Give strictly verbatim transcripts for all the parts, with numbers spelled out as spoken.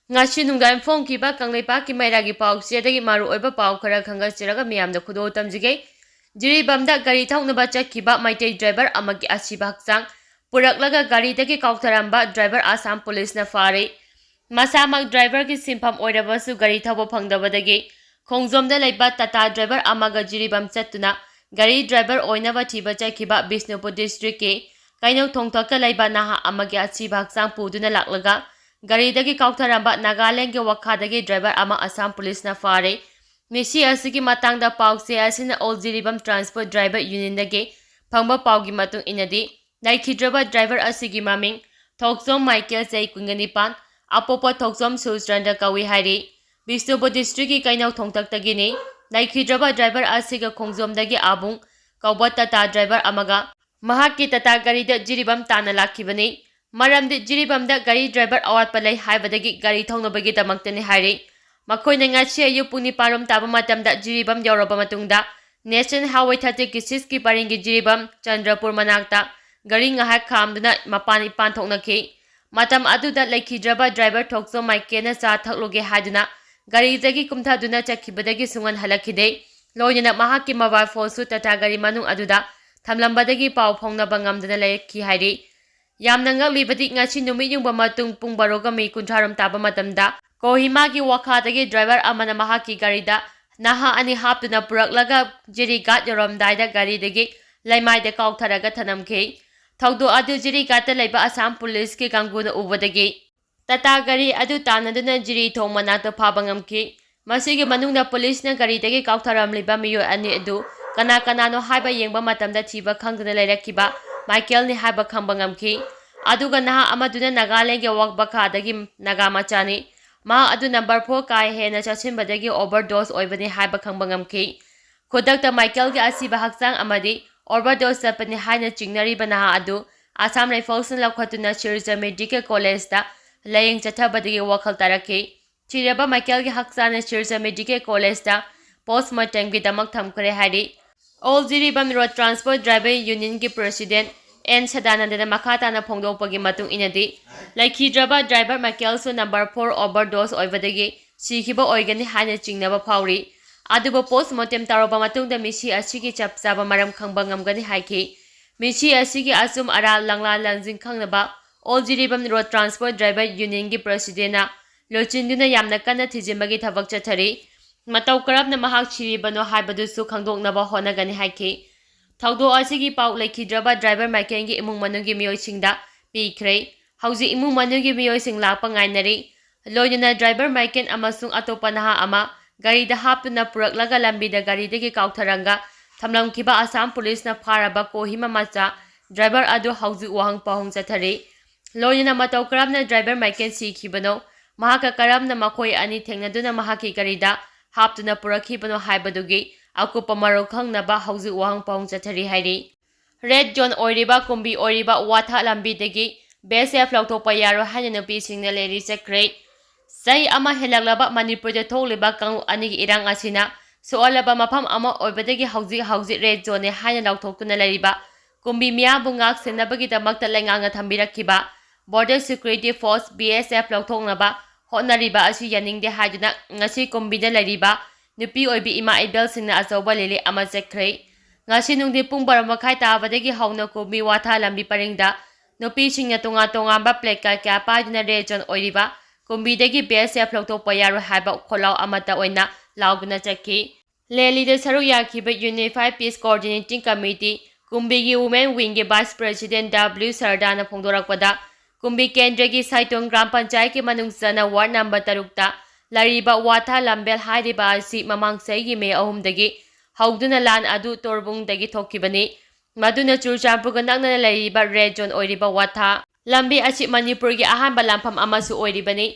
ꯉꯁꯤ ꯅꯨꯡꯗꯥꯡ ꯐꯣꯡꯈꯤꯕ ꯀꯪꯂꯩꯄꯥꯛꯀꯤ ꯃꯩꯔꯥꯒꯤ ꯄꯥꯎꯆꯦꯗꯒꯤ ꯃꯔꯨꯑꯣꯏꯕ ꯄꯥꯎ ꯈꯔ ꯈꯪꯒꯠꯆꯔꯒ ꯃꯤꯌꯥꯝꯗ ꯈꯨꯗꯣꯜ ꯇꯝꯖꯒꯦ꯫ ꯖꯤꯔꯤꯕꯥꯝꯗ ꯒꯥꯔꯤ ꯊꯧꯅꯕ ꯆꯠꯈꯤꯕ ꯃꯩꯇꯩ ꯗ꯭ꯔꯥꯏꯚꯔ ꯑꯃꯒꯤ ꯑꯁꯤꯕ ꯍꯛꯆꯥꯡ ꯄꯨꯔꯛꯂꯒ ꯒꯥꯔꯤꯗꯒꯤ ꯀꯥꯎꯊꯔꯝꯕ ꯗ꯭ꯔꯥꯏꯚꯔ ꯑꯁꯥꯝ ꯄꯨꯂꯤꯁꯅ ꯐꯥꯔꯦ꯫ ꯃꯁꯥꯃꯛ ꯗ꯭ꯔꯥꯏꯚꯔꯒꯤ ꯁꯤꯟꯐꯝ ꯑꯣꯏꯔꯕꯁꯨ ꯒꯥꯔꯤ ꯊꯧꯕ ꯐꯪꯗꯕꯗꯒꯤ ꯈꯣꯡꯖꯣꯝꯗ ꯂꯩꯕ ꯇꯥꯇꯥ ꯗ꯭ꯔꯥꯏꯚꯔ ꯑꯃꯒ ꯖꯤꯔꯤꯕꯥꯝ ꯆꯠꯇꯨꯅ ꯒꯥꯔꯤ ꯗ꯭ꯔꯥꯏꯚꯔ ꯑꯣꯏꯅꯕ ꯊꯤꯕ ꯆꯠꯈꯤꯕ ꯕꯤꯁꯅꯨꯄꯨꯔ ꯗꯤꯁꯇ꯭ꯔꯤꯛꯀꯤ ꯀꯩꯅꯧ ꯊꯣꯡꯊꯛꯇ ꯂꯩꯕ ꯅꯍꯥ ꯑꯃꯒꯤ ꯑꯁꯤꯕ ꯍꯛꯆꯥꯡ ꯄꯨꯗꯨꯅ ꯂꯥꯛꯂꯒ ꯒꯥꯔꯤꯗꯒꯤ ꯀꯥꯎꯊꯔꯝꯕ ꯅꯥꯒꯥꯂꯦꯟꯒꯤ ꯋꯥꯈꯥꯗꯒꯤ ꯗ꯭ꯔꯥꯏꯚꯔ ꯑꯃ ꯑꯁꯥꯝ ꯄꯨꯂꯤꯁꯅ ꯐꯥꯔꯦ꯫ ꯃꯤꯁꯤ ꯑꯁꯤꯒꯤ ꯃꯇꯥꯡꯗ ꯄꯥꯎꯆꯦ ꯑꯁꯤꯅ ꯑꯣꯜ ꯖꯤꯔꯤꯕꯥꯝ ꯇ꯭ꯔꯥꯟꯁꯄꯣꯔꯠ ꯗ꯭ꯔꯥꯏꯚꯔ ꯌꯨꯅꯤꯌꯟꯗꯒꯤ ꯐꯪꯕ ꯄꯥꯎꯒꯤ ꯃꯇꯨꯡ ꯏꯟꯅꯗꯤ, ꯂꯩꯈꯤꯗ꯭ꯔꯕ ꯗ꯭ꯔꯥꯏꯚꯔ ꯑꯁꯤꯒꯤ ꯃꯃꯤꯡ ꯊꯣꯛꯆꯣꯝ ꯃꯥꯏꯀꯦꯜ, ꯆꯍꯤ ꯀꯨꯟꯒ ꯅꯤꯄꯥꯟ, ꯑꯄꯣꯛꯄ ꯊꯣꯛꯆꯣꯝ ꯁꯨꯔꯆꯟꯗ꯭ꯔ ꯀꯧꯏ ꯍꯥꯏꯔꯤ꯫ ꯕꯤꯁꯅꯨꯄꯨꯔ ꯗꯤꯁꯇ꯭ꯔꯤꯛꯀꯤ ꯀꯩꯅꯧ ꯊꯣꯡꯊꯛꯇꯒꯤꯅꯤ꯫ ꯂꯩꯈꯤꯗ꯭ꯔꯕ ꯗ꯭ꯔꯥꯏꯚꯔ ꯑꯁꯤꯒ ꯈꯣꯡꯖꯣꯝꯗꯒꯤ ꯑꯕꯨꯡ ꯀꯧꯕ ꯇꯥꯇꯥ ꯗ꯭ꯔꯥꯏꯚꯔ ꯑꯃꯒ ꯃꯍꯥꯛꯀꯤ ꯇꯥꯇꯥ ꯒꯥꯔꯤꯗ ꯖꯤꯔꯤꯕꯥꯝ ꯇꯥꯟꯅ ꯂꯥꯛꯈꯤꯕꯅꯤ꯫ ꯃꯔꯝꯗꯤ ꯖꯤꯔꯤꯕꯥꯝꯗ ꯒꯥꯔꯤ ꯗ꯭ꯔꯥꯏꯚꯔ ꯑꯋꯥꯠꯄ ꯂꯩ ꯍꯥꯏꯕꯗꯒꯤ ꯒꯥꯔꯤ ꯊꯧꯅꯕꯒꯤꯗꯃꯛꯇꯅꯤ ꯍꯥꯏꯔꯤ꯫ ꯃꯈꯣꯏꯅ ꯉꯁꯤ ꯑꯌꯨꯛ ꯄꯨꯡ ꯅꯤꯄꯥꯟ ꯔꯣꯝ ꯇꯥꯕ ꯃꯇꯝꯗ ꯖꯤꯔꯤꯕꯥꯝ ꯌꯧꯔꯕ ꯃꯇꯨꯡꯗ National Highway thirty six ꯀꯤ ꯄꯔꯤꯡꯒꯤ ꯖꯤꯔꯤꯕꯥꯝ ꯆꯟꯗ꯭ꯔꯄꯨꯔ ꯃꯅꯥꯛꯇ ꯒꯥꯔꯤ ꯉꯥꯏꯍꯥꯛ ꯈꯥꯝꯗꯨꯅ ꯃꯄꯥꯟ ꯏꯄꯥꯟ ꯊꯣꯛꯅꯈꯤ꯫ ꯃꯇꯝ ꯑꯗꯨꯗ ꯂꯩꯈꯤꯗ꯭ꯔꯕ ꯗ꯭ꯔꯥꯏꯚꯔ ꯊꯣꯛꯆꯣꯝ ꯃꯥꯏꯀꯦꯜꯅ ꯆꯥ ꯊꯛꯂꯨꯒꯦ ꯍꯥꯏꯗꯨꯅ ꯒꯥꯔꯤꯗꯒꯤ ꯀꯨꯝꯊꯗꯨꯅ ꯆꯠꯈꯤꯕꯗꯒꯤ ꯁꯨꯡꯍꯟ ꯍꯜꯂꯛꯈꯤꯗꯦ꯫ ꯂꯣꯏꯅꯅ ꯃꯍꯥꯛꯀꯤ mobile phoneꯁꯨ ꯇꯥꯇꯥ ꯒꯥꯔꯤ ꯃꯅꯨꯡ ꯑꯗꯨꯗ ꯊꯝꯂꯝꯕꯗꯒꯤ ꯄꯥꯎ ꯐꯥꯎꯅꯕ ꯉꯝꯗꯅ ꯂꯩꯔꯛꯈꯤ ꯍꯥꯏꯔꯤ꯫ ꯌꯥꯝꯅ ꯉꯛꯂꯤꯕꯗꯤ ꯉꯁꯤ ꯅꯨꯃꯤꯠ ꯌꯨꯡꯕ ꯃꯇꯨꯡ ꯄꯨꯡ ꯕꯥꯔꯣꯒ ꯃꯤꯅꯤꯠ ꯀꯨꯟꯊ꯭ꯔꯥ ꯔꯣꯝ ꯇꯥꯕ ꯃꯇꯝꯗ ꯀꯣꯍꯤꯃꯥꯒꯤ ꯋꯥꯈꯥꯗꯒꯤ ꯗ꯭ꯔꯥꯏꯚꯔ ꯑꯃꯅ ꯃꯍꯥꯛꯀꯤ ꯒꯥꯔꯤꯗ ꯅꯍꯥ ꯑꯅꯤ ꯍꯥꯞꯇꯨꯅ ꯄꯨꯔꯛꯂꯒ ꯖꯤꯔꯤꯒꯥꯠ ꯌꯧꯔꯝꯗꯥꯏꯗ ꯒꯥꯔꯤꯗꯒꯤ ꯂꯩꯃꯥꯏꯗ ꯀꯥꯎꯊꯔꯒ ꯊꯅꯝꯈꯤ꯫ ꯊꯧꯗꯣꯛ ꯑꯗꯨ ꯖꯤꯔꯤꯒꯥꯠꯇ ꯂꯩꯕ ꯑꯁꯥꯝ ꯄꯨꯂꯤꯁꯀꯤ ꯀꯥꯡꯕꯨꯅ ꯎꯕꯗꯒꯤ ꯇꯥꯇꯥ ꯒꯥꯔꯤ ꯑꯗꯨ ꯇꯥꯟꯅꯗꯨꯅ ꯖꯤꯔꯤ ꯊꯣꯡ ꯃꯅꯥꯛꯇ ꯐꯥꯕ ꯉꯝꯈꯤ꯫ ꯃꯁꯤꯒꯤ ꯃꯅꯨꯡꯗ ꯄꯨꯂꯤꯁꯅ ꯒꯥꯔꯤꯗꯒꯤ ꯀꯥꯎꯊꯔꯝꯂꯤꯕ ꯃꯤꯑꯣꯏ ꯑꯅꯤ ꯑꯗꯨ ꯀꯅꯥ ꯀꯅꯥꯅꯣ ꯍꯥꯏꯕ ꯌꯦꯡꯕ ꯃꯇꯝꯗ ꯊꯤꯕ ꯈꯪꯗꯅ ꯂꯩꯔꯛꯈꯤꯕ ꯃꯥꯏꯀꯦꯜꯅꯤ ꯍꯥꯏꯕ ꯈꯪꯕ ꯉꯝꯈꯤ꯫ ꯑꯗꯨꯒ ꯅꯍꯥ ꯑꯃꯗꯨꯅ ꯅꯥꯒꯥꯂꯦꯟꯒꯤ ꯋꯥꯕꯈꯥꯗꯒꯤ ꯅꯥꯒꯥ ꯃꯆꯥꯅꯤ꯫ ꯃꯍꯥꯛ ꯑꯗꯨ number four ꯀꯥ ꯍꯦꯟꯅ ꯆꯥꯁꯤꯟꯕꯗꯒꯤ overdose ꯑꯣꯏꯕꯅꯤ ꯍꯥꯏꯕ ꯈꯪꯕ ꯉꯝꯈꯤ꯫ ꯈꯨꯗꯛꯇ ꯃꯥꯏꯀꯦꯜꯒꯤ ꯑꯁꯤꯕ ꯍꯛꯆꯥꯡ ꯑꯃꯗꯤ overdose ꯆꯠꯄꯅꯤ ꯍꯥꯏꯅ ꯆꯤꯡꯅꯔꯤꯕ ꯅꯍꯥ ꯑꯗꯨ ꯑꯁꯥꯝ ꯔꯥꯏꯐꯜꯁꯅ ꯂꯧꯈꯠꯇꯨꯅ ꯁꯤꯜꯆꯔ ꯃꯦꯗꯤꯀꯦꯜ ꯀꯣꯂꯦꯖꯇ ꯂꯥꯌꯦꯡ ꯆꯠꯊꯕꯗꯒꯤ ꯋꯥꯈꯜ ꯇꯥꯔꯛꯈꯤ꯫ ꯊꯤꯔꯕ ꯃꯥꯏꯀꯦꯜꯒꯤ ꯍꯛꯆꯥꯡꯅ ꯁꯤꯜꯆꯔ ꯃꯦꯗꯤꯀꯦꯜ ꯀꯣꯂꯦꯖꯇ postmortemꯒꯤꯗꯃꯛ ꯊꯝꯈ꯭ꯔꯦ ꯍꯥꯏꯔꯤ꯫ All Jiribam Road Transport Driver Unionꯒꯤ president ꯑꯦꯟ ꯁꯗꯥꯅꯟꯗꯅ ꯃꯈꯥ ꯇꯥꯅ ꯐꯣꯡꯗꯣꯛꯄꯒꯤ ꯃꯇꯨꯡ ꯏꯟꯅꯗꯤ, ꯂꯩꯈꯤꯗ꯭ꯔꯕ ꯗ꯭ꯔꯥꯏꯚꯔ ꯃꯥꯏꯀꯦꯜꯁꯨ ꯅꯝꯕꯔ ꯐꯣꯔ ꯑꯣꯚꯔꯗꯣꯁ ꯑꯣꯏꯕꯗꯒꯤ ꯁꯤꯈꯤꯕ ꯑꯣꯏꯒꯅꯤ ꯍꯥꯏꯅ ꯆꯤꯡꯅꯕ ꯐꯥꯎꯔꯤ꯫ ꯑꯗꯨꯕꯨ ꯄꯣꯁꯃꯣꯔꯇꯦꯝ ꯇꯧꯔꯕ ꯃꯇꯨꯡꯗ ꯃꯤꯁꯤ ꯑꯁꯤꯒꯤ ꯆꯞ ꯆꯥꯕ ꯃꯔꯝ ꯈꯪꯕ ꯉꯝꯒꯅꯤ ꯍꯥꯏꯈꯤ꯫ ꯃꯤꯁꯤ ꯑꯁꯤꯒꯤ ꯑꯆꯨꯝ ꯑꯔꯥꯜ ꯂꯪꯂꯥ ꯂꯪꯖꯤꯟ ꯈꯪꯅꯕ all Jiribam road transport driver ꯌꯨꯅꯤꯌꯟꯒꯤ ꯄ꯭ꯔꯁꯤꯗꯦꯟꯅ ꯂꯨꯆꯤꯡꯗꯨꯅ ꯌꯥꯝꯅ ꯀꯟꯅ ꯊꯤꯖꯤꯟꯕꯒꯤ ꯊꯕꯛ ꯆꯠꯊꯔꯤ꯫ ꯃꯇꯧ ꯀꯔꯝꯅ ꯃꯍꯥꯛ ꯁꯤꯔꯤꯕꯅꯣ ꯍꯥꯏꯕꯗꯨꯁꯨ ꯈꯪꯗꯣꯛꯅꯕ ꯍꯣꯠꯅꯒꯅꯤ ꯍꯥꯏꯈꯤ꯫ ꯊꯧꯗꯣꯛ ꯑꯁꯤꯒꯤ ꯄꯥꯎ ꯂꯩꯈꯤꯗ꯭ꯔꯕ ꯗ꯭ꯔꯥꯏꯚꯔ ꯃꯥꯏꯀꯦꯜꯒꯤ ꯏꯃꯨꯡ ꯃꯅꯨꯡꯒꯤ ꯃꯤꯑꯣꯏꯁꯤꯡꯗ ꯄꯤꯈ꯭ꯔꯦ꯫ ꯍꯧꯖꯤꯛ ꯏꯃꯨꯡ ꯃꯅꯨꯡꯒꯤ ꯃꯤꯑꯣꯏꯁꯤꯡ ꯂꯥꯛꯄ ꯉꯥꯏꯅꯔꯤ꯫ ꯂꯣꯏꯅꯅ ꯗ꯭ꯔꯥꯏꯚꯔ ꯃꯥꯏꯀꯦꯜ ꯑꯃꯁꯨꯡ ꯑꯇꯣꯞꯄ ꯅꯍꯥ ꯑꯃ ꯒꯥꯔꯤꯗ ꯍꯥꯞꯇꯨꯅ ꯄꯨꯔꯛꯂꯒ ꯂꯝꯕꯤꯗ ꯒꯥꯔꯤꯗꯒꯤ ꯀꯥꯎꯊꯔꯝꯒ ꯊꯝꯂꯝꯈꯤꯕ ꯑꯁꯥꯝ ꯄꯨꯂꯤꯁꯅ ꯐꯥꯔꯕ ꯀꯣꯍꯤꯃꯥ ꯃꯆꯥ ꯗ꯭ꯔꯥꯏꯚꯔ ꯑꯗꯨ ꯍꯧꯖꯤꯛ ꯋꯥꯍꯪ ꯄꯥꯎꯍꯪ ꯆꯠꯊꯔꯤ꯫ ꯂꯣꯏꯅꯅ ꯃꯇꯧ ꯀꯔꯝꯅ ꯗ꯭ꯔꯥꯏꯚꯔ ꯃꯥꯏꯀꯦꯜ ꯁꯤꯈꯤꯕꯅꯣ, ꯃꯍꯥꯛꯀ ꯀꯔꯝꯅ ꯃꯈꯣꯏ ꯑꯅꯤ ꯊꯦꯡꯅꯗꯨꯅ ꯃꯍꯥꯛꯀꯤ ꯒꯥꯔꯤꯗ ꯍꯥꯞꯇꯨꯅ ꯄꯨꯔꯛꯈꯤꯕꯅꯣ ꯍꯥꯏꯕꯗꯨꯒꯤ ꯑꯀꯨꯞꯄ ꯃꯔꯣꯜ ꯈꯪꯅꯕ ꯍꯧꯖꯤꯛ ꯋꯥꯍꯪ ꯄꯥꯎꯍꯪ ꯆꯠꯊꯔꯤ ꯍꯥꯏꯔꯤ꯫ ꯔꯦꯗ ꯖꯣꯟ ꯑꯣꯏꯔꯤꯕ ꯀꯨꯝꯕꯤ ꯑꯣꯏꯔꯤꯕ ꯋꯥꯊꯥ ꯂꯝꯕꯤꯗꯒꯤ ꯕꯤ ꯑꯦꯁ ꯑꯦꯐ ꯂꯧꯊꯣꯛꯄ ꯌꯥꯔꯣꯏ ꯍꯥꯏꯅ ꯅꯨꯄꯤꯁꯤꯡꯅ ꯂꯩꯔꯤ ꯆꯠꯈ꯭ꯔꯦ꯫ ꯆꯍꯤ ꯑꯃ ꯍꯦꯜꯂꯛꯂꯕ ꯃꯅꯤꯄꯨꯔꯗ ꯊꯣꯛꯂꯤꯕ ꯀꯥꯡꯂꯨꯞ ꯑꯅꯤꯒꯤ ꯏꯔꯥꯡ ꯑꯁꯤꯅ ꯁꯣꯛꯍꯜꯂꯕ ꯃꯐꯝ ꯑꯃ ꯑꯣꯏꯕꯗꯒꯤ ꯍꯧꯖꯤꯛ ꯍꯧꯖꯤꯛ ꯔꯦꯗ ꯖꯣꯟꯅꯤ ꯍꯥꯏꯅ ꯂꯥꯎꯊꯣꯛꯇꯨꯅ ꯂꯩꯔꯤꯕ ꯀꯨꯝꯕꯤ ꯃꯤꯌꯥꯝꯕꯨ ꯉꯥꯛ ꯁꯦꯟꯅꯕꯒꯤꯗꯃꯛꯇ ꯂꯩꯉꯥꯛꯅ ꯊꯝꯕꯤꯔꯛꯈꯤꯕ ꯕꯣꯔꯗꯔ ꯁꯦꯀ꯭ꯌꯨꯔꯤꯇꯤ ꯐꯣꯔꯁ, ꯕꯤ ꯑꯦꯁ ꯑꯦꯐ, ꯂꯧꯊꯣꯛꯅꯕ ꯍꯣꯠꯅꯔꯤꯕ ꯑꯁꯤ ꯌꯥꯅꯤꯡꯗꯦ ꯍꯥꯏꯗꯨꯅ ꯉꯁꯤ ꯀꯨꯝꯕꯤꯗ ꯂꯩꯔꯤꯕ ꯅꯨꯄꯤ ꯑꯣꯏꯕꯤ ꯏꯃꯥ ꯏꯕꯦꯜꯁꯤꯡꯅ ꯑꯆꯧꯕ ꯔꯦꯂꯤ ꯑꯃ ꯆꯠꯈ꯭ꯔꯦ꯫ ꯉꯁꯤ ꯅꯨꯡꯊꯤꯜ ꯄꯨꯡ ꯕꯥꯔꯣ ꯃꯈꯥꯏ ꯇꯥꯕꯗꯒꯤ ꯍꯧꯅ ꯀꯨꯝꯕꯤ ꯋꯥꯊꯥ ꯂꯝꯕꯤ ꯄꯔꯤꯡꯗ ꯅꯨꯄꯤꯁꯤꯡꯅ ꯇꯣꯉꯥꯟ ꯇꯣꯉꯥꯟꯕ ꯄ꯭ꯂꯦ ꯀꯥꯔꯗ ꯀꯌꯥ ꯄꯥꯏꯗꯨꯅ ꯔꯦꯗ ꯖꯣꯟ ꯑꯣꯏꯔꯤꯕ ꯀꯨꯝꯕꯤꯗꯒꯤ ꯕꯤ ꯑꯦꯁ ꯑꯦꯐ ꯂꯧꯊꯣꯛꯄ ꯌꯥꯔꯣꯏ ꯍꯥꯏꯕ ꯈꯣꯜꯂꯥꯎ ꯑꯃꯠꯇ ꯑꯣꯏꯅ ꯂꯥꯎꯗꯨꯅ ꯆꯠꯈꯤ꯫ ꯔꯦꯂꯤꯗ ꯁꯔꯨꯛ ꯌꯥꯈꯤꯕ ꯌꯨꯅꯤꯐꯥꯏ ꯄꯤꯁ ꯀꯣꯑꯣꯔꯗꯤꯅꯦꯇꯤꯡ ꯀꯃꯤꯇꯤ, ꯀꯨꯝꯕꯤꯒꯤ ꯋꯨꯃꯦꯟ ꯋꯤꯡꯒꯤ ꯚꯥꯏꯁ ꯄ꯭ꯔꯦꯁꯤꯗꯦꯟ ꯗꯕ꯭ꯂꯤꯎ ꯁꯔꯗꯥꯅ ꯐꯣꯡꯗꯣꯔꯛꯄꯗ, ꯀꯨꯝꯕꯤ ꯀꯦꯟꯗ꯭ꯔꯒꯤ ꯁꯥꯏꯇꯣꯡ ꯒ꯭ꯔꯥꯝ ꯄꯟꯆꯥꯌꯠꯀꯤ ꯃꯅꯨꯡ ꯆꯟꯅ ꯋꯥꯔꯗ ꯅꯝꯕꯔ ꯇꯔꯨꯛꯇ ꯂꯩꯔꯤꯕ ꯋꯥꯊꯥ ꯂꯝꯕꯦꯜ ꯍꯥꯏꯔꯤꯕ ꯑꯁꯤ ꯃꯃꯥꯡ ꯆꯍꯤꯒꯤ ꯃꯦ ꯑꯍꯨꯝꯗꯒꯤ ꯍꯧꯗꯨꯅ ꯂꯥꯟ ꯑꯗꯨ ꯇꯣꯔꯕꯨꯡꯗꯒꯤ ꯊꯣꯛꯈꯤꯕꯅꯤ꯫ ꯃꯗꯨꯅ ꯆꯨꯔꯆꯥꯟꯄꯨꯔꯒ ꯅꯛꯅꯅ ꯂꯩꯔꯤꯕ ꯔꯦꯗ ꯖꯣꯟ ꯑꯣꯏꯔꯤꯕ ꯋꯥꯊꯥ ꯂꯝꯕꯤ ꯑꯁꯤ ꯃꯅꯤꯄꯨꯔꯒꯤ ꯑꯍꯥꯟꯕ ꯂꯥꯟꯐꯝ ꯑꯃꯁꯨ ꯑꯣꯏꯔꯤꯕꯅꯤ꯫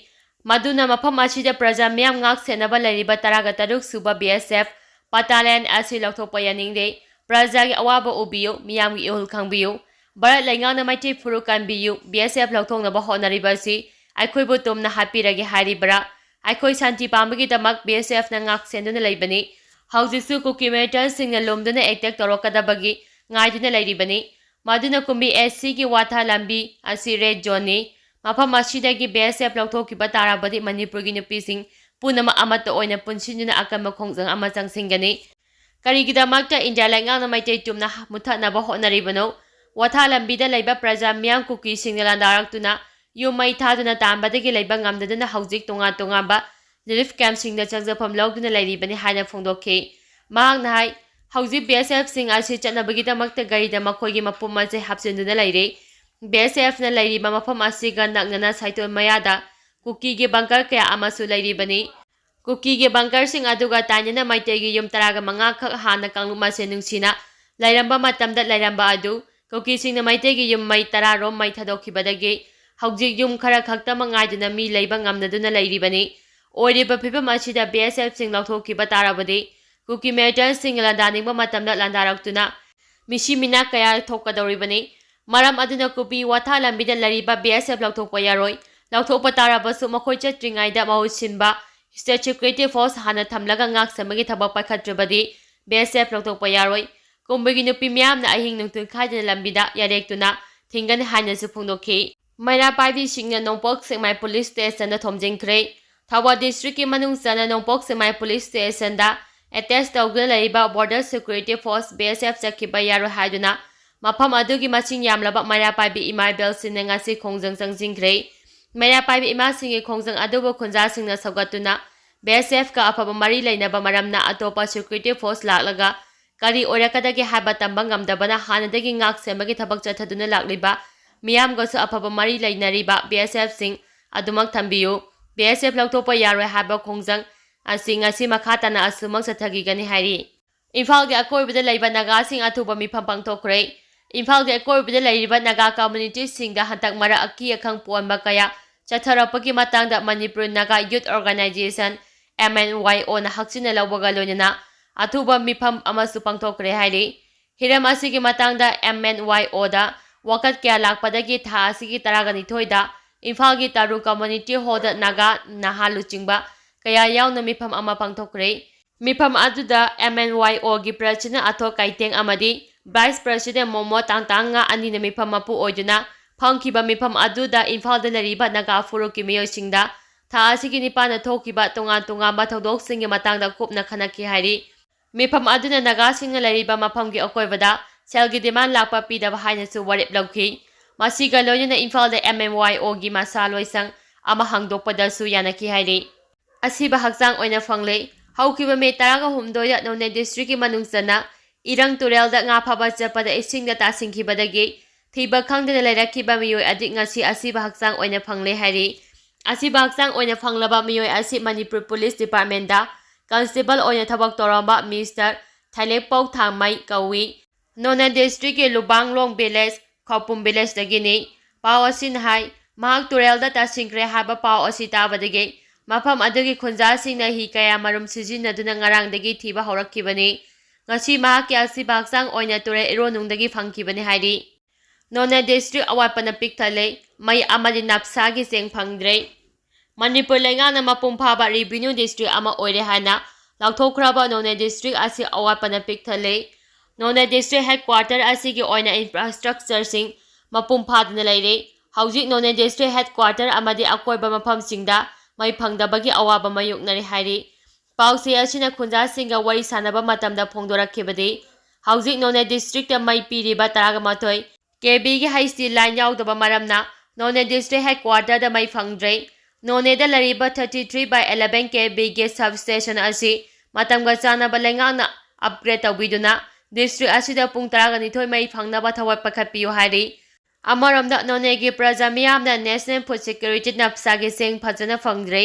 ꯃꯗꯨꯅ ꯃꯐꯝ ꯑꯁꯤꯗ ꯄ꯭ꯔꯖꯥ ꯃꯤꯌꯥꯝ ꯉꯥꯛ ꯁꯦꯟꯅꯕ ꯂꯩꯔꯤꯕ ꯇꯔꯥꯒ ꯇꯔꯨꯛ ꯁꯨꯕ ꯕꯤ ꯑꯦꯁ ꯑꯦꯐ ꯕꯠꯇꯥꯂꯤꯌꯟ ꯑꯁꯤ ꯂꯧꯊꯣꯛꯄ ꯌꯥꯅꯤꯡꯗꯦ꯫ ꯄ꯭ꯔꯖꯥꯒꯤ ꯑꯋꯥꯕ ꯎꯕꯤꯌꯨ, ꯃꯤꯌꯥꯝꯒꯤ ꯏꯍꯨꯜ ꯈꯪꯕꯤꯌꯨ꯫ ꯚꯥꯔꯠ ꯂꯩꯉꯥꯛꯅ ꯃꯩꯇꯩ ꯐꯨꯔꯨꯞ ꯀꯟꯕꯤꯌꯨ, ꯕꯤ ꯑꯦꯁ ꯑꯦꯐ ꯂꯧꯊꯣꯛꯅꯕ ꯍꯣꯠꯅꯔꯤꯕ ꯑꯁꯤ ꯑꯩꯈꯣꯏꯕꯨ ꯇꯨꯝꯅ ꯍꯥꯠꯄꯤꯔꯒꯦ ꯍꯥꯏꯔꯤꯕ꯭ꯔꯥ? ꯑꯩꯈꯣꯏ ꯁꯥꯟꯇꯤ ꯄꯥꯝꯕꯒꯤꯗꯃꯛ ꯕꯤ ꯑꯦꯁ ꯑꯦꯐꯅ ꯉꯥꯛ ꯁꯦꯟꯗꯨꯅ ꯂꯩꯕꯅꯤ꯫ ꯍꯧꯖꯤꯛꯁꯨ ꯀꯨꯀꯤ ꯃꯤꯂꯤꯇꯦꯟꯠꯁꯤꯡꯅ ꯂꯨꯝꯗꯨꯅ ꯑꯦꯇꯦꯛ ꯇꯧꯔꯛꯀꯗꯕꯒꯤ ꯉꯥꯏꯗꯨꯅ ꯂꯩꯔꯤꯕꯅꯤ꯫ ꯃꯗꯨꯅ ꯀꯨꯝꯕꯤ ꯑꯦꯁ ꯁꯤꯒꯤ ꯋꯥꯊꯥ ꯂꯝꯕꯤ ꯑꯁꯤ ꯔꯦꯗ ꯖꯣꯟꯅꯤ꯫ ꯃꯐꯝ ꯑꯁꯤꯗꯒꯤ ꯕꯤ ꯑꯦꯁ ꯑꯦꯐ ꯂꯧꯊꯣꯛꯈꯤꯕ ꯇꯥꯔꯕꯗꯤ ꯃꯅꯤꯄꯨꯔꯒꯤ ꯅꯨꯄꯤꯁꯤꯡ ꯄꯨꯝꯅꯃꯛ ꯑꯃꯠꯇ ꯑꯣꯏꯅ ꯄꯨꯟꯁꯤꯟꯗꯨꯅ ꯑꯀꯟꯕ ꯈꯣꯡꯖꯪ ꯑꯃ ꯆꯪꯁꯤꯟꯒꯅꯤ꯫ ꯀꯔꯤꯒꯤꯗꯃꯛꯇ ꯏꯟꯗꯤꯌꯥ ꯂꯩꯉꯥꯛꯅ ꯃꯩꯇꯩ ꯇꯨꯝꯅ ꯃꯨꯠꯊꯠꯅꯕ ꯍꯣꯠꯅꯔꯤꯕꯅꯣ? ꯋꯥꯊꯥ ꯂꯝꯕꯤꯗ ꯂꯩꯕ ꯄ꯭ꯔꯖꯥ ꯃꯤꯌꯥꯝ ꯀꯨꯀꯤꯁꯤꯡꯅ ꯂꯥꯟꯗꯥꯔꯛꯇꯨꯅ ꯌꯨꯝ ꯃꯩ ꯊꯥꯗꯨꯅ ꯇꯥꯟꯕꯗꯒꯤ ꯂꯩꯕ ꯉꯝꯗꯗꯨꯅ ꯍꯧꯖꯤꯛ ꯇꯣꯉꯥꯟ ꯇꯣꯉꯥꯟꯕ ꯔꯤꯂꯤꯐ ꯀꯦꯝꯞꯁꯤꯡꯗ ꯆꯪꯖꯐꯝ ꯂꯧꯗꯨꯅ ꯂꯩꯔꯤꯕꯅꯤ ꯍꯥꯏꯅ ꯐꯣꯡꯗꯣꯛꯈꯤ꯫ ꯃꯍꯥꯛꯅ ꯍꯥꯏ, ꯍꯧꯖꯤꯛ ꯕꯤ ꯑꯦꯁ ꯑꯦꯐꯁꯤꯡ ꯑꯁꯤ ꯆꯠꯅꯕꯒꯤꯗꯃꯛꯇ ꯒꯥꯔꯤꯗ ꯃꯈꯣꯏꯒꯤ ꯃꯄꯨꯝ ꯑꯁꯤ ꯍꯥꯞꯆꯤꯟꯗꯨꯅ ꯂꯩꯔꯦ꯫ ꯕꯤ ꯑꯦꯁ ꯑꯦꯐꯅ ꯂꯩꯔꯤꯕ ꯃꯐꯝ ꯑꯁꯤꯒ ꯅꯛꯅꯅ ꯁꯥꯏꯇꯣꯟ ꯃꯌꯥꯗ ꯀꯨꯀꯤꯒꯤ ꯕꯪꯀꯔ ꯀꯌꯥ ꯑꯃꯁꯨ ꯂꯩꯔꯤꯕꯅꯤ꯫ ꯀꯨꯀꯤꯒꯤ ꯕꯪꯀꯔꯁꯤꯡ ꯑꯗꯨꯒ ꯇꯥꯏꯅꯅ ꯃꯩꯇꯩꯒꯤ ꯌꯨꯝ ꯇꯔꯥꯒ ꯃꯉꯥ ꯈꯛ ꯍꯥꯟꯅ ꯀꯥꯡꯂꯨꯞ ꯃꯁꯦꯟ ꯅꯨꯡꯁꯤꯅ ꯂꯩꯔꯝꯕ ꯃꯇꯝꯗ ꯂꯩꯔꯝꯕ ꯑꯗꯨ ꯀꯨꯀꯤꯁꯤꯡꯅ ꯃꯩꯇꯩꯒꯤ ꯌꯨꯝ ꯃꯩ ꯇꯔꯥ ꯔꯣꯝ ꯃꯩ ꯊꯥꯗꯣꯛꯈꯤꯕꯗꯒꯤ ꯍꯧꯖꯤꯛ ꯌꯨꯝ ꯈꯔ ꯈꯛꯇꯃꯛ ꯉꯥꯏꯗꯨꯅ ꯃꯤ ꯂꯩꯕ ꯉꯝꯅꯗꯨꯅ ꯂꯩꯔꯤꯕꯅꯤ꯫ ꯑꯣꯏꯔꯤꯕ ꯐꯤꯕꯝ ꯑꯁꯤꯗ ꯕꯤ ꯑꯦꯁ ꯑꯦꯐꯁꯤꯡ ꯂꯧꯊꯣꯛꯈꯤꯕ ꯇꯥꯔꯕꯗꯤ ꯀꯨꯀꯤ ꯃꯤꯂꯤꯇꯦꯟꯠꯁꯤꯡ ꯂꯥꯟꯗꯥꯅꯤꯡꯕ ꯃꯇꯝꯗ ꯂꯥꯟꯗꯥꯔꯛꯇꯨꯅ ꯃꯤꯁꯤ ꯃꯤꯅꯥ ꯀꯌꯥ ꯊꯣꯛꯀꯗꯧꯔꯤꯕꯅꯤ꯫ ꯃꯔꯝ ꯑꯗꯨꯅ ꯀꯨꯀꯤ ꯋꯥꯊꯥ ꯂꯝꯕꯤꯗ ꯂꯩꯔꯤꯕ ꯕꯤ ꯑꯦꯁ ꯑꯦꯐ ꯂꯧꯊꯣꯛꯄ ꯌꯥꯔꯣꯏ꯫ ꯂꯧꯊꯣꯛꯄ ꯇꯥꯔꯕꯁꯨ ꯃꯈꯣꯏ ꯆꯠꯇ꯭ꯔꯤꯉꯩꯗ ꯃꯍꯨꯠ ꯁꯤꯟꯕ ꯁ꯭ꯇꯦꯠ ꯁꯦꯀ꯭ꯌꯨꯔꯤꯇꯤ ꯐꯣꯔꯁ ꯍꯥꯟꯅ ꯊꯝꯂꯒ ꯉꯥꯛ ꯁꯦꯟꯕꯒꯤ ꯊꯕꯛ ꯄꯥꯏꯈꯠꯇ꯭ꯔꯕꯗꯤ ꯕꯤ ꯑꯦꯁ ꯑꯦꯐ ꯂꯧꯊꯣꯛꯄ ꯌꯥꯔꯣꯏ꯫ ꯀꯨꯝꯕꯒꯤ ꯅꯨꯄꯤ ꯃꯤꯌꯥꯝꯅ ꯑꯍꯤꯡ ꯅꯨꯡꯊꯤꯜ ꯈꯥꯏꯗꯅ ꯂꯝꯕꯤꯗ ꯌꯥꯔꯦꯛꯇꯨꯅ ꯊꯤꯡꯒꯅꯤ ꯍꯥꯏꯅꯁꯨ ꯐꯣꯡꯗꯣꯛꯈꯤ꯫ ꯃꯩꯔꯥ ꯄꯥꯏꯕꯤꯁꯤꯡꯅ ꯅꯣꯡꯄꯣꯛ ꯁꯦꯛꯃꯥꯏ ꯄꯨꯂꯤꯁ ꯁ꯭ꯇꯦꯁꯟꯗ ꯊꯣꯝꯖꯤꯟꯈ꯭ꯔꯦ꯫ ꯊꯧꯕꯥꯜ ꯗꯤꯁꯇ꯭ꯔꯤꯛꯀꯤ ꯃꯅꯨꯡ ꯆꯟꯅ ꯅꯣꯡꯄꯣꯛ ꯁꯦꯛꯃꯥꯏ ꯄꯨꯂꯤꯁ ꯁ꯭ꯇꯦꯁꯟꯗ ꯑꯦꯇꯦꯆ ꯇꯧꯗꯨꯅ ꯂꯩꯔꯤꯕ ꯕꯣꯔꯗꯔ ꯁꯦꯀ꯭ꯌꯨꯔꯤꯇꯤ ꯐꯣꯔꯁ ꯕꯤ ꯑꯦꯁ ꯑꯦꯐ ꯆꯠꯈꯤꯕ ꯌꯥꯔꯣꯏ ꯍꯥꯏꯗꯨꯅ ꯃꯐꯝ ꯑꯗꯨꯒꯤ ꯃꯁꯤꯡ ꯌꯥꯝꯂꯕ ꯃꯩꯔꯥ ꯄꯥꯏꯕꯤ ꯏꯃꯥ ꯏꯕꯦꯜꯁꯤꯡꯅ ꯉꯁꯤ ꯈꯣꯡꯖꯪ ꯆꯪꯁꯤꯟꯈ꯭ꯔꯦ꯫ ꯃꯩꯔꯥ ꯄꯥꯏꯕꯤ ꯏꯃꯥꯁꯤꯡꯒꯤ ꯈꯣꯡꯖꯪ ꯑꯗꯨꯕꯨ ꯈꯨꯟꯖꯥꯁꯤꯡꯅ ꯁꯧꯒꯠꯇꯨꯅ ꯕꯤ ꯑꯦꯁ ꯑꯦꯐꯀ ꯑꯐꯕ ꯃꯔꯤ ꯂꯩꯅꯕ ꯃꯔꯝꯅ ꯑꯇꯣꯞꯄ ꯁꯦꯀ꯭ꯌꯨꯔꯤꯇꯤ ꯐꯣꯔꯁ ꯂꯥꯛꯂꯒ ꯀꯔꯤ ꯑꯣꯏꯔꯛꯀꯗꯒꯦ ꯍꯥꯏꯕ ꯇꯝꯕ ꯉꯝꯗꯕꯅ ꯍꯥꯟꯅꯗꯒꯤ ꯉꯥꯛ ꯁꯦꯟꯕꯒꯤ ꯊꯕꯛ ꯆꯠꯊꯗꯨꯅ ꯂꯥꯛꯂꯤꯕ ꯃꯤꯌꯥꯝꯒꯁꯨ ꯑꯐꯕ ꯃꯔꯤ ꯂꯩꯅꯔꯤꯕ ꯕꯤ ꯑꯦꯁ ꯑꯦꯐꯁꯤꯡ ꯑꯗꯨꯃꯛ ꯊꯝꯕꯤꯌꯨ꯫ ꯕꯤ ꯑꯦꯁ ꯑꯦꯐ ꯂꯧꯊꯣꯛꯄ ꯌꯥꯔꯣꯏ ꯍꯥꯏꯕ ꯈꯣꯡꯖꯪ ꯑꯁꯤ ꯉꯁꯤ ꯃꯈꯥ ꯇꯥꯅ ꯑꯁꯨꯃꯛ ꯆꯠꯊꯈꯤꯒꯅꯤ ꯍꯥꯏꯔꯤ꯫ ꯏꯝꯐꯥꯜꯒꯤ ꯑꯀꯣꯏꯕꯗ ꯂꯩꯕ ꯅꯥꯒꯥꯁꯤꯡ ꯑꯊꯨꯕ ꯃꯤꯐꯝ ꯄꯥꯡꯊꯣꯛꯈ꯭ꯔꯦ꯫ ꯏꯝꯐꯥꯜꯒꯤ ꯑꯀꯣꯏꯕꯗ ꯂꯩꯔꯤꯕ ꯅꯥꯒꯥ ꯀꯝꯃ꯭ꯌꯨꯅꯤꯇꯤꯁꯤꯡꯗ ꯍꯟꯗꯛ ꯃꯔꯛ ꯑꯀꯤ ꯑꯈꯪ ꯄꯣꯛꯍꯟꯕ ꯀꯌꯥ ꯆꯠꯊꯔꯛꯄꯒꯤ ꯃꯇꯥꯡꯗ ꯃꯅꯤꯄꯨꯔ ꯅꯥꯒꯥ ꯌꯨꯠ ꯑꯣꯔꯒꯅꯥꯏꯖꯦꯁꯟ, ꯑꯦꯝ ꯑꯦꯟ ꯋꯥꯏ ꯑꯣꯅ ꯍꯛꯆꯤꯟꯅ ꯂꯧꯕꯒ ꯂꯣꯏꯅꯅ ꯑꯊꯨꯕ ꯃꯤꯐꯝ ꯑꯃꯁꯨ ꯄꯥꯡꯊꯣꯛꯈ꯭ꯔꯦ ꯍꯥꯏꯔꯤ꯫ ꯍꯤꯔꯝ ꯑꯁꯤꯒꯤ ꯃꯇꯥꯡꯗ ꯑꯦꯝ ꯑꯦꯟ ꯋꯥꯏ ꯑꯣꯗ ꯋꯥꯀꯠ ꯀꯌꯥ ꯂꯥꯛꯄꯗꯒꯤ ꯊꯥ ꯑꯁꯤꯒꯤ ꯇꯔꯥꯒ ꯅꯤꯊꯣꯏꯗ ꯏꯝꯐꯥꯜꯒꯤ ꯇꯔꯨ ꯀꯝꯃ꯭ꯌꯨꯅꯤꯇꯤ ꯍꯣꯜꯗ ꯅꯥꯒꯥ ꯅꯍꯥ ꯂꯨꯆꯤꯡꯕ ꯀꯌꯥ ꯌꯥꯎꯅ ꯃꯤꯐꯝ ꯑꯃ ꯄꯥꯡꯊꯣꯛꯈ꯭ꯔꯦ꯫ ꯃꯤꯐꯝ ꯑꯗꯨꯗ ꯑꯦꯝ ꯑꯦꯟ ꯋꯥꯏ ꯑꯣꯒꯤ ꯄ꯭ꯔꯁꯤꯗꯦꯟꯠ ꯑꯊꯣꯛ ꯀꯥꯏꯇꯦꯡ ꯑꯃꯗꯤ Vice President ꯃꯣꯃꯣ ꯇꯥꯡ ꯇꯥꯡ ꯉꯥ ꯑꯅꯤꯅ ꯃꯤꯐꯝ ꯃꯄꯨ ꯑꯣꯏꯗꯨꯅ ꯐꯝꯈꯤꯕ ꯃꯤꯐꯝ ꯑꯗꯨꯗ ꯏꯝꯐꯥꯜꯗ ꯂꯩꯔꯤꯕ ꯅꯥꯒꯥ ꯐꯨꯔꯨꯞꯀꯤ ꯃꯤꯑꯣꯏꯁꯤꯡꯗ ꯊꯥ ꯑꯁꯤꯒꯤ ꯅꯤꯄꯥꯟꯗ ꯊꯣꯛꯈꯤꯕ ꯇꯣꯉꯥꯟ ꯇꯣꯉꯥꯟꯕ ꯊꯧꯗꯣꯛꯁꯤꯡꯒꯤ ꯃꯇꯥꯡꯗ ꯀꯨꯞꯅ ꯈꯟꯅꯈꯤ ꯍꯥꯏꯔꯤ꯫ ꯃꯤꯐꯝ ꯑꯗꯨꯅ ꯅꯥꯒꯥꯁꯤꯡꯅ ꯂꯩꯔꯤꯕ ꯃꯐꯝꯒꯤ ꯑꯀꯣꯏꯕꯗ ꯁꯦꯜꯒꯤ demand ꯂꯥꯛꯄ ꯄꯤꯗꯕ ꯍꯥꯏꯅꯁꯨ ꯋꯥꯔꯦꯞ ꯂꯧꯈꯤ꯫ ꯃꯁꯤꯒ ꯂꯣꯏꯅꯅ ꯏꯝꯐꯥꯜꯗ M M Y O ꯒꯤ ꯃꯁꯥ ꯂꯣꯏꯁꯪ ꯑꯃ ꯍꯥꯡꯗꯣꯛꯄꯗꯁꯨ ꯌꯥꯅꯈꯤ ꯍꯥꯏꯔꯤ꯫ ꯑꯁꯤꯕ ꯍꯛꯆꯥꯡ ꯑꯣꯏꯅ ꯐꯪꯂꯦ꯫ ꯍꯧꯈꯤꯕ ꯃꯦ ꯇꯔꯥꯒ ꯍꯨꯝꯗꯣꯏꯗ ꯅꯣꯅꯦ ꯗꯤꯁꯇ꯭ꯔꯤꯛꯀꯤ ꯃꯅꯨꯡ ꯆꯟꯅ ꯏꯔꯪ ꯇꯨꯔꯦꯜꯗ ꯉꯥ ꯐꯥꯕ ꯆꯠꯄꯗ ꯏꯁꯤꯡꯗ ꯇꯥꯁꯤꯟꯈꯤꯕꯗꯒꯤ ꯊꯤꯕ ꯈꯪꯗꯅ ꯂꯩꯔꯛꯈꯤꯕ ꯃꯤꯑꯣꯏ ꯑꯗꯨ ꯉꯁꯤ ꯑꯁꯤꯕ ꯍꯛꯆꯥꯡ ꯑꯣꯏꯅ ꯐꯪꯂꯦ ꯍꯥꯏꯔꯤ꯫ ꯑꯁꯤꯕ ꯍꯛꯆꯥꯡ ꯑꯣꯏꯅ ꯐꯪꯂꯕ ꯃꯤꯑꯣꯏ ꯑꯁꯤ ꯃꯅꯤꯄꯨꯔ ꯄꯨꯂꯤꯁ ꯗꯤꯄꯥꯔꯠꯃꯦꯟꯗ ꯀꯟꯁꯇꯦꯕꯜ ꯑꯣꯏꯅ ꯊꯕꯛ ꯇꯧꯔꯝꯕ ꯃꯤꯁꯇꯔ ꯊꯥꯏꯂꯦꯛꯄꯧ ꯊꯥꯡꯃꯩ ꯀꯧꯏ꯫ ꯅꯣꯅꯦ ꯗꯤꯁꯇ꯭ꯔꯤꯛꯀꯤ ꯂꯨꯕꯥꯡꯂꯣꯡ ꯚꯤꯂꯦꯖ, ꯈꯧꯄꯨꯝ ꯚꯤꯂꯦꯖꯇꯒꯤꯅꯤ꯫ ꯄꯥꯎ ꯑꯁꯤꯅ ꯍꯥꯏ, ꯃꯍꯥꯛ ꯇꯨꯔꯦꯜꯗ ꯇꯥꯁꯤꯟꯈ꯭ꯔꯦ ꯍꯥꯏꯕ ꯄꯥꯎ ꯑꯁꯤ ꯇꯥꯕꯗꯒꯤ ꯃꯐꯝ ꯑꯗꯨꯒꯤ ꯈꯨꯟꯖꯥꯁꯤꯡꯅ ꯍꯤ ꯀꯌꯥ ꯃꯔꯨꯝ ꯁꯤꯖꯤꯟꯅꯗꯨꯅ ꯉꯔꯥꯡꯗꯒꯤ ꯊꯤꯕ ꯍꯧꯔꯛꯈꯤꯕꯅꯤ꯫ ꯉꯁꯤ ꯃꯍꯥꯛꯀꯤ ꯑꯁꯤꯕ ꯍꯛꯆꯥꯡ ꯑꯣꯏꯅ ꯇꯨꯔꯦꯜ ꯏꯔꯣꯟꯅꯨꯡꯗꯒꯤ ꯐꯪꯈꯤꯕꯅꯤ ꯍꯥꯏꯔꯤ꯫ ꯅꯣꯅꯦ ꯗꯤꯁꯇ꯭ꯔꯤꯛ ꯑꯋꯥꯠꯄꯅ ꯄꯤꯛ ꯊꯜꯂꯦ꯫ ꯃꯩ ꯑꯃꯗꯤ ꯅꯞꯁꯥꯒꯤ ꯆꯦꯡ ꯐꯪꯗ꯭ꯔꯦ꯫ ꯃꯅꯤꯄꯨꯔ ꯂꯩꯉꯥꯛꯅ ꯃꯄꯨꯡ ꯐꯥꯕ ꯔꯤꯚꯤꯅ꯭ꯌꯨ ꯗꯤꯁꯇ꯭ꯔꯤꯛ ꯑꯃ ꯑꯣꯏꯔꯦ ꯍꯥꯏꯅ ꯂꯥꯎꯊꯣꯛꯈ꯭ꯔꯕ ꯅꯣꯅꯦ ꯗꯤꯁꯇ꯭ꯔꯤꯛ ꯑꯁꯤ ꯑꯋꯥꯠꯄꯅ ꯄꯤꯛ ꯊꯜꯂꯦ꯫ ꯅꯣꯅꯦ ꯗꯤꯁꯇ꯭ꯔꯤꯛ ꯍꯦꯗꯀ꯭ꯋꯥꯇꯔ ꯑꯁꯤꯒꯤ ꯑꯣꯏꯅ ꯏꯟꯐ꯭ꯔꯥꯁ꯭ꯇ꯭ꯔꯛꯆꯔꯁꯤꯡ ꯃꯄꯨꯡ ꯐꯥꯗꯅ ꯂꯩꯔꯦ꯫ ꯍꯧꯖꯤꯛ ꯅꯣꯅꯦ ꯗꯤꯁꯇ꯭ꯔꯤꯛ ꯍꯦꯗꯀ꯭ꯋꯥꯇꯔ ꯑꯃꯗꯤ ꯑꯀꯣꯏꯕ ꯃꯐꯝꯁꯤꯡꯗ ꯃꯩ ꯐꯪꯗꯕꯒꯤ ꯑꯋꯥꯕ ꯃꯥꯌꯣꯛꯅꯔꯤ ꯍꯥꯏꯔꯤ꯫ ꯄꯥꯎꯆꯦ ꯑꯁꯤꯅ ꯈꯨꯟꯖꯥꯁꯤꯡꯒ ꯋꯥꯔꯤ ꯁꯥꯟꯅꯕ ꯃꯇꯝꯗ ꯐꯣꯡꯗꯣꯔꯛꯈꯤꯕꯗꯤ, ꯍꯧꯖꯤꯛ ꯅꯣꯅꯦ ꯗꯤꯁꯇ꯭ꯔꯤꯛꯇ ꯃꯩ ꯄꯤꯔꯤꯕ ꯇꯔꯥꯒ ꯃꯥꯊꯣꯏ ꯀꯦ ꯚꯤꯒꯤ ꯍꯩꯆ ꯇꯤ ꯂꯥꯏꯟ ꯌꯥꯎꯗꯕ ꯃꯔꯝꯅ ꯅꯣꯅꯦ ꯗꯤꯁꯇ꯭ꯔꯤꯛ ꯍꯦꯗꯀ꯭ꯋꯥꯇꯔꯗ ꯃꯩ ꯐꯪꯗ꯭ꯔꯦ꯫ ꯅꯣꯅꯦꯗ ꯂꯩꯔꯤꯕ thirty three by eleven ꯀꯦ ꯚꯤꯒꯤ ꯁꯕ ꯁ꯭ꯇꯦꯁꯟ ꯑꯁꯤ ꯃꯇꯝꯒ ꯆꯥꯟꯅꯕ ꯂꯩꯉꯥꯛꯅ ꯑꯞꯒ꯭ꯔꯦꯗ ꯇꯧꯕꯤꯗꯨꯅ ꯗꯤꯁꯇ꯭ꯔꯤꯛ ꯑꯁꯤꯗ ꯄꯨꯡ ꯇꯔꯥꯒ ꯅꯤꯊꯣꯏ ꯃꯩ ꯐꯪꯅꯕ ꯊꯕꯛ ꯄꯥꯏꯈꯠꯄꯤꯌꯨ ꯍꯥꯏꯔꯤ꯫ ꯑꯃꯔꯣꯝꯗ ꯅꯣꯅꯦꯒꯤ ꯄ꯭ꯔꯖꯥ ꯃꯤꯌꯥꯝꯅ National Food Security ꯅꯞꯁꯥꯒꯤ ꯆꯦꯡ ꯐꯖꯅ ꯐꯪꯗ꯭ꯔꯦ꯫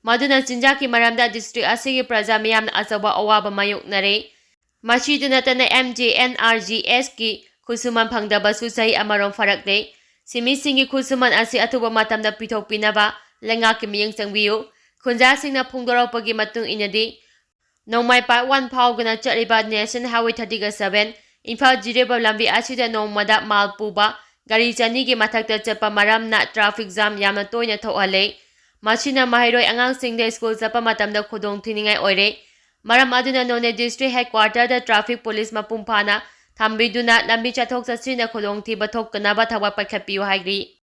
ꯃꯗꯨꯅ ꯆꯤꯟꯖꯥꯛꯀꯤ ꯃꯔꯝꯗ ꯗꯤꯁꯇ꯭ꯔꯤꯛ ꯑꯁꯤꯒꯤ ꯄ꯭ꯔꯖꯥ ꯃꯤꯌꯥꯝꯅ ꯑꯆꯧꯕ ꯑꯋꯥꯕ ꯃꯥꯌꯣꯛꯅꯔꯦ꯫ ꯃꯁꯤꯗ ꯅꯠꯇꯅ M G N R G S ꯀꯤ ꯈꯨꯠꯁꯨꯃꯟ ꯐꯪꯗꯕꯁꯨ ꯆꯍꯤ ꯑꯃꯔꯣꯝ ꯐꯥꯔꯛꯂꯦ꯫ ꯁꯤꯟꯃꯤꯁꯤꯡꯒꯤ ꯈꯨꯠꯁꯨꯃꯟ ꯑꯁꯤ ꯑꯊꯨꯕ ꯃꯇꯝꯗ ꯄꯤꯊꯣꯛꯄꯤꯅꯕ ꯂꯩꯉꯥꯛꯀꯤ ꯃꯤꯠꯌꯦꯡ ꯆꯪꯕꯤꯌꯨ꯫ ꯈꯨꯟꯖꯥꯁꯤꯡꯅ ꯐꯣꯡꯗꯣꯔꯛꯄꯒꯤ ꯃꯇꯨꯡ ꯏꯟꯅꯗꯤ, ꯅꯣꯡꯃꯥꯏ ꯄꯥꯠ ꯋꯥꯟ ꯐꯥꯎꯗꯨꯅ ꯆꯠꯂꯤꯕ National Highway thirty seven Imphal Jiribam ꯂꯝꯕꯤ ꯑꯁꯤꯗ ꯅꯣꯡꯃꯗ ꯃꯥꯜ ꯄꯨꯕ ꯒꯥꯔꯤ ꯆꯅꯤꯒꯤ ꯃꯊꯛꯇ ꯆꯠꯄ ꯃꯔꯝꯅ traffic jam ꯌꯥꯝꯅ ꯇꯣꯏꯅ ꯊꯣꯛꯍꯜꯂꯦ꯫ ꯃꯁꯤꯅ ꯃꯍꯩꯔꯣꯏ ꯑꯉꯥꯡꯁꯤꯡꯗ ꯁ꯭ꯀꯨꯜ ꯆꯠꯄ ꯃꯇꯝꯗ ꯈꯨꯗꯣꯡꯊꯤꯅꯤꯡꯉꯥꯏ ꯑꯣꯏꯔꯦ꯫ ꯃꯔꯝ ꯑꯗꯨꯅ ꯅꯣꯅꯦ ꯗꯤꯁꯇ꯭ꯔꯤꯛ ꯍꯦꯗꯀ꯭ꯋꯥꯇꯔꯗ traffic police ꯃꯄꯨꯡ ꯐꯥꯅ ꯊꯝꯕꯤꯗꯨꯅ ꯂꯝꯕꯤ ꯆꯠꯊꯣꯛ ꯆꯠꯁꯤꯟꯗ ꯈꯨꯗꯣꯡꯊꯤꯕ ꯊꯣꯛꯇꯅꯕ ꯊꯕꯛ ꯄꯥꯏꯈꯠꯄꯤꯌꯨ ꯍꯥꯏꯔꯤ꯫